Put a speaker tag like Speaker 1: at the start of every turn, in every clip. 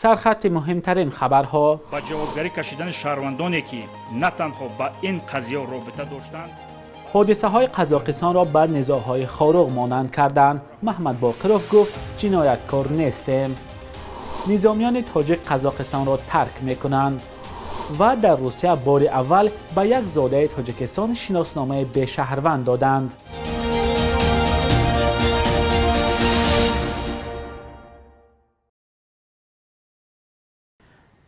Speaker 1: Сархати муҳимтарин хабарҳо.
Speaker 2: Ба ҷавобгарӣ кашидани шаҳрвандоне, ки на танҳо ба ин қазия робита доштанд.
Speaker 1: Ҳодисаҳои Қазоқистонро ба низоъҳои Хоруғ монанд карданд. Маҳмад Боқиров гуфт ҷинояткор нестем. Низомиёни тоҷик Қазоқистонро тарк мекунанд. Ва дар Русия бори аввал ба як зодаи Тоҷикистон шиносномаи бешаҳрванд доданд.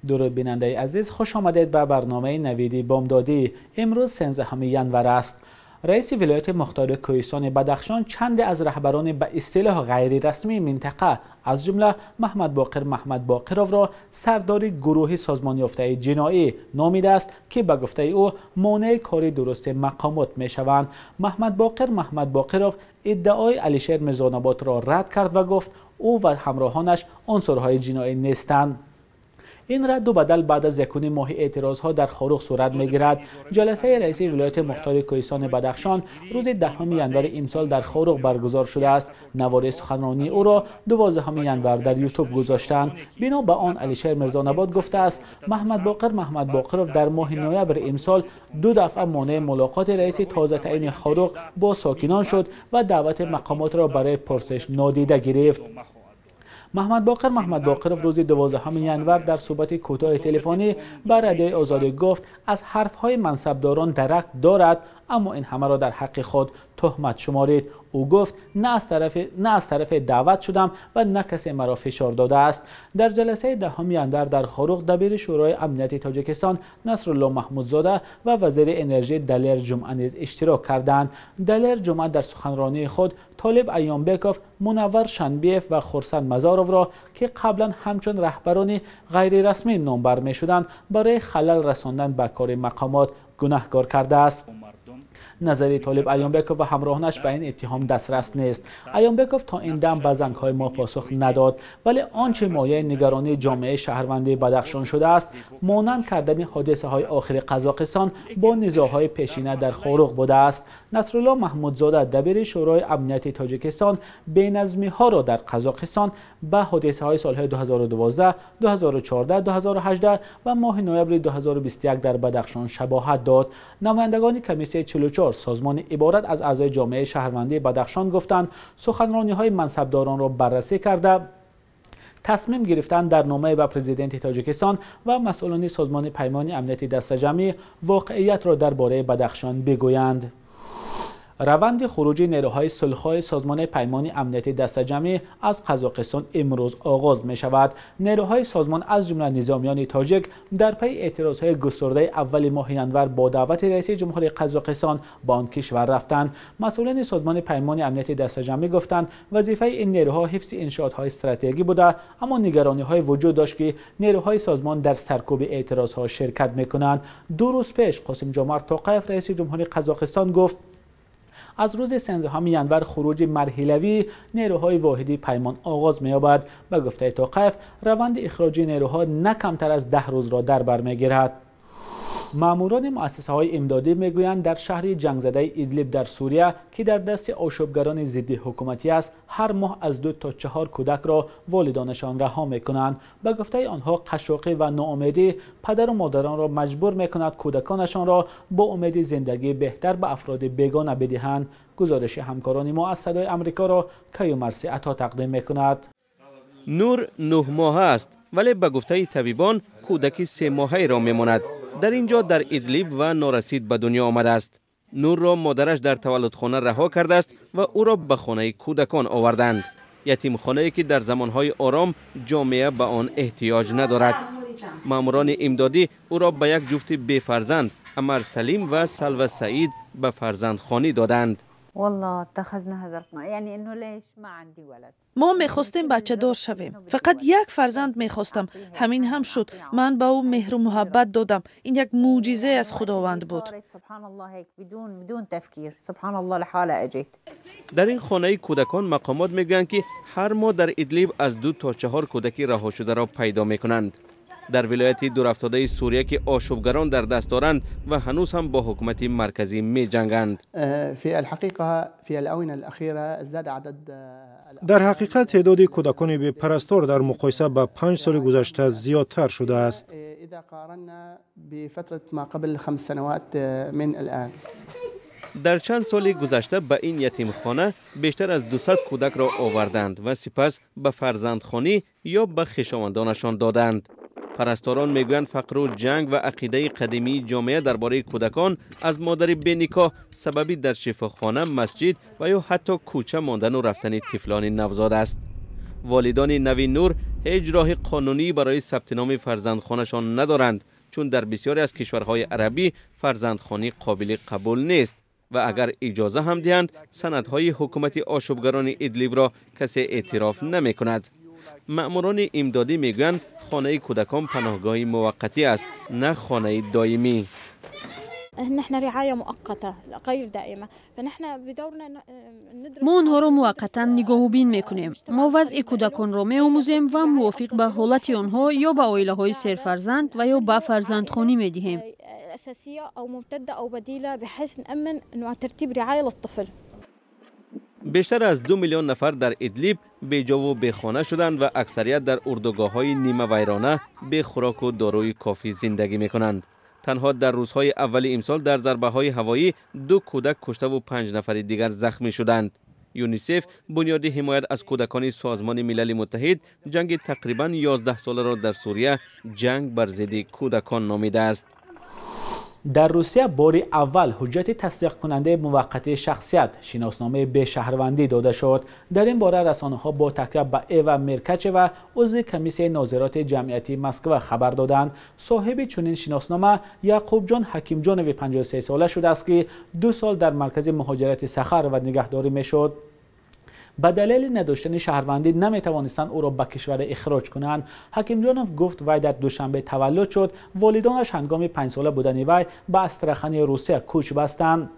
Speaker 1: Дуруд бинандаи азиз, хуш омадед ба барномаи Навиди Бомдодӣ. Имрӯз 13 январ аст. Раиси вилояти мухтори Кӯҳистони Бадахшон чанде аз раҳбарони ба истилоҳ ғайрирасмии минтақа аз ҷумла Маҳмадбоқир Маҳмадбоқировро сардори гурӯҳи созмонёфтаи ҷиноӣ номидааст, ки ба гуфтаи ӯ монеи кори дурусти мақомот мешаванд. Маҳмадбоқир Маҳмадбоқиров иддаои Алишер Мирзонаботро рад кард ва гуфт ӯ ва ҳамроҳонаш унсурҳои ҷиноӣ нестанд. Ин радду бадал баъд аз якуни моҳи эътирозҳо дар Хоруғ сурат мегирад. Ҷаласаи раиси вилояти мухтори Кӯҳистони Бадахшон рӯзи 10 январи имсол дар Хоруғ баргузор шудааст. Навори суханронии ӯро 12 январ дар Ютуб гузоштанд. Бино ба он Алишер Мирзонабод гуфтааст Маҳмадбоқир Маҳмадбоқиров дар моҳи ноябри имсол ду дафъа монеи мулоқоти раиси тозатаъини Хоруғ бо сокинон шуд ва даъвати мақомотро барои пурсиш нодида гирифт. Маҳмадбоқир Маҳмадбоқиров рӯзи 12 январ дар суҳбати кӯтоҳи телефонӣ ба Радиои Озодӣ гуфт аз ҳарфҳои мансабдорон дарак дорад, аммо ин ҳамаро дар ҳаққи худ туҳмат шуморид. Ӯ гуфт на аз тарафе даъват шудам ва на касе маро фишор додааст. Дар ҷаласаи 10 январ дар Хоруғ дабири Шӯрои амнияти Тоҷикистон Насрулло Маҳмудзода ва вазири энержӣ Далер Ҷумъа низ иштирок карданд. Далер Ҷумъа дар суханронии худ Толиб Айёмбеков, Мунаввар Шанбиев ва Хурсанд Мазаровро, ки қаблан ҳамчун раҳбарони ғайрирасмӣ номбар мешуданд, барои халал расондан ба кори мақомот гунаҳкор кардааст. Назари Толиб Айёмбеков ва ҳамроҳонаш ба ин иттиҳом дастрас нест. Айёмбеков то ин дам ба зангҳои мо посух надод, вале он чи мояи нигаронии ҷомеаи шаҳрвандии Бадахшон шудааст, монанд кардани ҳодисаҳои охири Қазоқистон бо низоъҳои пешина дар Хоруғ будааст. Насрулло Маҳмудзода, дабири Шӯрои амнияти Тоҷикистон, беназмиҳоро дар Қазоқистон ба ҳодисаҳои солҳои 2012, 2014, 2018 ва моҳи ноябри 2021 дар Бадахшон шабоҳат дод. Намояндагони комиссияи 44 созмони иборат аз аъзои ҷомеаи шаҳрвандии Бадахшон гуфтанд суханрониҳои мансабдоронро баррасӣ карда тасмим гирифтанд дар номае ба президенти Тоҷикистон ва масъулони созмони Паймони амнияти дастаҷамъӣ воқеиятро дар бораи Бадахшон бигӯянд. Раванди хуруҷи нерӯҳои сулҳхоҳи созмони Паймони амнияти дастаҷамъӣ аз Қазоқистон имрӯз оғоз мешавад. Нерӯҳои созмон аз ҷумла низомиёни тоҷик дар пайи эътирозҳои густурдаи аввали моҳи январ бо даъвати раиси ҷумҳури Қазоқистон ба он кишвар рафтанд. Масъулони созмони Паймони амнияти дастаҷамъӣ гуфтанд вазифаи ин нерӯҳо ҳифзи иншоотҳои стратегӣ буда, аммо нигарониҳое вуҷуд дошт, ки нерӯҳои созмон дар саркӯби эътирозҳо ширкат мекунанд. Ду рӯз пеш Қосимҷомарт Тоқаев, раиси ҷумҳури Қазоқистон, гуфт аз рӯзи 13 январ хуруҷи марҳилавии нерӯҳои воҳиди паймон оғоз меёбад. Ба гуфтаи Тоқаев, раванди ихроҷи нерӯҳо на камтар аз 10 рӯзро дар бар мегирад. Маъмурони муассисаҳои имдодӣ мегӯянд дар шаҳри ҷангзадаи Идлиб дар Сурия, ки дар дасти ошӯбгарони зидди ҳукуматӣ аст, ҳар моҳ аз 2 то 4 кӯдакро волидонашон раҳо мекунанд. Ба гуфтаи онҳо қашшоқӣ ва ноумедӣ падару модаронро маҷбур мекунад кӯдаконашонро бо умеди зиндагии беҳтар ба афроди бегона бидиҳанд. Гузориши ҳамкорони мо аз Садои Амрикоро Каюмарси Ато тақдим мекунад.
Speaker 3: Нур 9 моҳа аст, вале ба гуфтаи табибон кӯдаки 3 моҳаеро мемонад. Дар ин ҷо дар Идлиб ва норасид ба дунё омадааст. Нурро модараш дар таваллудхона раҳо кардааст ва ӯро ба хонаи кӯдакон оварданд. Ятимхонае ки дар замонҳои ором ҷомеа ба он эҳтиёҷ надорад. Маъмурони имдодӣ ӯро ба як ҷуфти бефарзанд Амар Салим ва Салва Саид ба фарзандхонӣ доданд.
Speaker 4: Мо мехостем бачадор шавем. Фақат як фарзанд мехостам. Ҳамин ҳам шуд. Ман ба ӯ меҳру муҳаббат додам. Ин як мӯъҷизае аз Худованд буд.
Speaker 3: Дар ин хонаи кӯдакон мақомот мегӯянд, ки ҳар моҳ дар Идлиб аз 2 то 4 кӯдаки раҳошударо пайдо мекунанд. Дар вилояти дурафтодаи Сурия, ки ошӯбгарон дар даст доранд ва ҳанӯз ҳам бо ҳукумати марказӣ меҷанганд.
Speaker 5: Дар ҳақиқат теъдоди кӯдакони бепарастор дар муқоиса ба 5 соли гузашта зиёдтар шудааст.
Speaker 3: Дар чанд соли гузашта ба ин ятимхона бештар аз 200 кӯдакро оварданд ва сипас ба фарзандхонӣ ё ба хешовандонашон доданд. Парасторон мегӯянд фақру ҷанг ва ақидаи қадимии ҷомеа дар бораи кӯдакон аз модари беникоҳ сабаби дар шифохона, масҷид ва ё ҳатто кӯча мондану рафтани тифлони навзод аст. Волидони нави Нур ҳеҷ роҳи қонунӣ барои сабти номи фарзандхонашон надоранд, чун дар бисёре аз кишварҳои арабӣ фарзандхонӣ қобили қабул нест ва агар иҷоза ҳам диҳанд, санадҳои ҳукумати ошӯбгарони Идлибро касе эътироф намекунад. Маъмурони имдодӣ мегӯянд хонаи кӯдакон паноҳгоҳи муваққатӣ аст, на хонаи доимӣ.
Speaker 6: Мо онҳоро муваққатан нигоҳубин мекунем. Мо вазъи кӯдаконро меомӯзем ва мувофиқ ба ҳолати онҳо ё ба оилаҳои серфарзанд ва ё ба фарзандхонӣ медиҳем.
Speaker 3: Бештар аз 2 миллион нафар дар Идлиб беҷову бехона шуданд ва аксарият дар урдугоҳҳои нимавайрона бехӯроку дорои кофӣ зиндагӣ мекунанд. Танҳо дар рӯзҳои аввали имсол дар зарбаҳои ҳавоӣ 2 кӯдак куштаву 5 нафари дигар захмӣ шуданд. ЮНИСЕФ, бунёди ҳимоят аз кӯдакони Созмони Милали Муттаҳид, ҷанги тақрибан 11 соларо дар Сурия ҷанг бар зидди кӯдакон номидааст.
Speaker 1: Дар Русия бори аввал ҳуҷҷати тасдиқкунандаи муваққатии шахсият, шиносномаи бешаҳрвандӣ дода шуд. Дар ин бора расонаҳо бо такя ба Эва Меркачева, узви комиссияи нозироти ҷамъиятии Москва хабар доданд. Соҳиби чунин шиноснома Яқубҷон Ҳакимҷонови 53 сола шудааст, ки 2 сол дар маркази муҳоҷирати Сахарова нигаҳдорӣ мешуд. Ба далели надоштани шаҳрвандӣ наметавонистанд ӯро ба кишвар ихроҷ кунанд. Ҳакимҷонов гуфт вай дар Душанбе таваллуд шуд. Волидонаш ҳангоми 5 сола будани вай ба Астрахани Русия кӯч бастанд.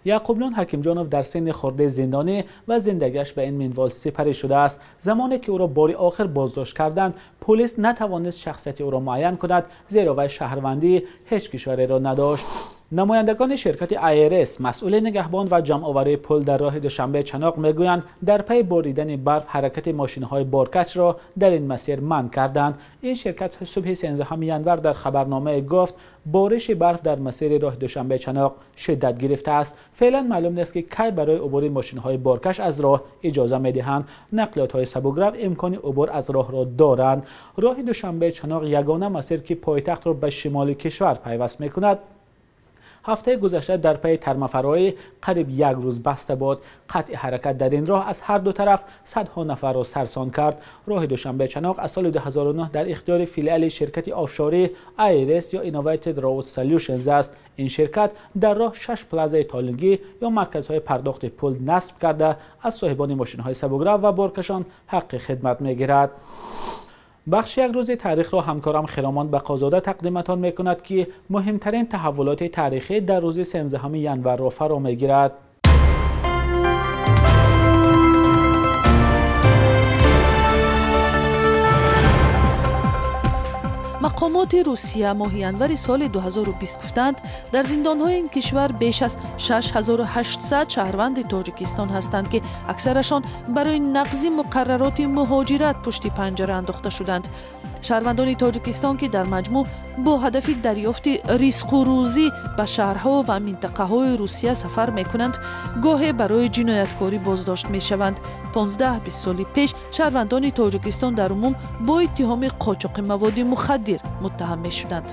Speaker 1: Яқубҷон Ҳакимҷонов дар синни хурде зиндонӣ ва зиндагиаш ба ин минвол сипарӣ шудааст. Замоне ки ӯро бори охир боздошт карданд, полис натавонист шахсияти ӯро муайян кунад, зеро вай шаҳрвандии ҳеҷ кишвареро надошт. Намояндагони ширкати IRS, масъули нигаҳбон ва ҷамъоварии пул дар роҳи Душанбе Чаноқ мегӯянд, дар пайи боридани барф ҳаракати мошинҳои боркашро дар ин масир манъ карданд. Ин ширкат субҳи 13 январ дар хабарномае гуфт, бориши барф дар масири роҳи Душанбе Чаноқ шиддат гирифтааст. Феълан маълум нест, ки кай барои убури мошинҳои боркаш аз роҳ иҷоза медиҳанд. Нақлиётҳои сабукрав имкони убур аз роҳро доранд. Роҳи Душанбе Чаноқ ягона масир, ки пойтахтро ба шимоли кишвар пайваст мекунад, ҳафтаи гузашта дар пайи тармафароӣ қариб як рӯз баста буд. Қатъи ҳаракат дар ин роҳ аз ҳар ду тараф садҳо нафарро сарсон кард. Роҳи Душанбе Чаноқ аз соли 2009 дар ихтиёри филиали ширкати офшорӣ IRS ё Innovated Road Solutions аст. Ин ширкат дар роҳ 6 плазаи толингӣ ё марказҳои пардохти пул насб карда, аз соҳибони мошинҳои сабукрав ва боркашон ҳаққи хидмат мегирад. Бахши як рӯзи таърихро ҳамкорам Хиромон Бақозода тақдиматон мекунад, ки муҳимтарин таҳаввулоти таърихӣ дар рӯзи 13 январро фаро мегирад.
Speaker 4: Мақомоти Русия моҳи январи соли 2020 гуфтанд, дар зиндонҳои ин кишвар беш аз 6800 шаҳрванди Тоҷикистон ҳастанд, ки аксарашон барои нақзи муқаррароти муҳоҷират пушти панҷара андохта шуданд. Шаҳрвандони Тоҷикистон, ки дар маҷмӯъ бо ҳадафи дарёфти ризқу рӯзӣ ба шаҳрҳо ва минтақаҳои Русия сафар мекунанд, гоҳе барои ҷинояткорӣ боздошт мешаванд. 15-20 соли пеш шаҳрвандони Тоҷикистон дар умум бо иттиҳоми қочоқи маводи мухаддир муттаҳам мешуданд.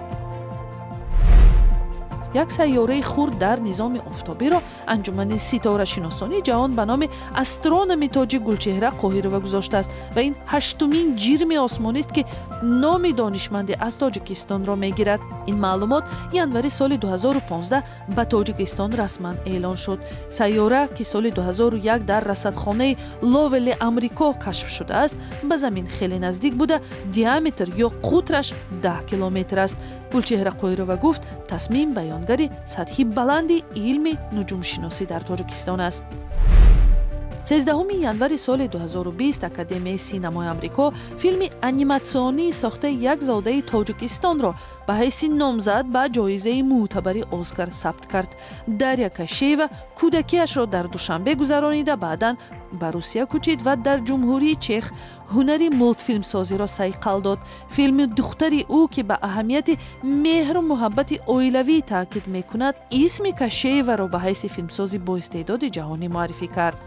Speaker 4: Як сайёраи хурд дар низоми офтобиро анҷумани ситорашиносони ҷаҳон ба номи астрономи тоҷик Гулчеҳра Қоҳирова гузоштааст ва ин 8-умин ҷирми осмонист, ки номи донишманде аз Тоҷикистонро мегирад. Ин маълумот январи соли 2015 ба Тоҷикистон расман эълон шуд. Сайёра, ки соли 2001 дар расадхонаи Ловели Амрико кашф шудааст, ба замин хеле наздик буда, диаметр ё қутраш 10 километр аст. Гулчеҳра Қоҳирова гуфт, тасмим баёнгари сатҳи баланди илми нуҷумшиносӣ дар Тоҷикистон аст. 13 январи соли 2020 Академияи синамои Амрико филми аниматсионии сохтаи як зодаи Тоҷикистонро ба ҳайси номзад ба ҷоизаи мӯътабари Оскар сабт кард. Дарья Кашеева кӯдакиашро дар Душанбе гузаронида, баъдан ба Русия кӯчид ва дар Ҷумҳурии Чех ҳунари мултфилмсозиро сайқал дод. Филми «Духтари ӯ», ки ба аҳамияти меҳру муҳаббати оилавӣ таъкид мекунад, исми Кашееваро ба ҳайси филмсози боистеъдоди ҷаҳонӣ муаррифӣ кард.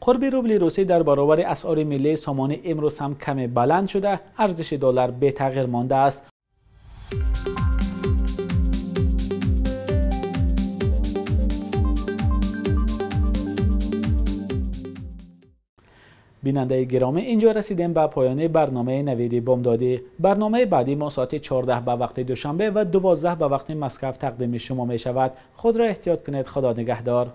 Speaker 1: Қурби рубли русӣ дар баробари асъори миллии сомонӣ имрӯз ҳам каме баланд шуда, арзиши доллар бетағйир мондааст. Бинандаи гиромӣ, инҷо расидем ба поёни барномаи Навиди Бомдодӣ. Барномаи баъдӣ мо соати 14 ба вақти Душанбе ва 12 ба вақти Москав тақдими шумо мешавад. Худро эҳтиёт кунед. Худо нигаҳдор.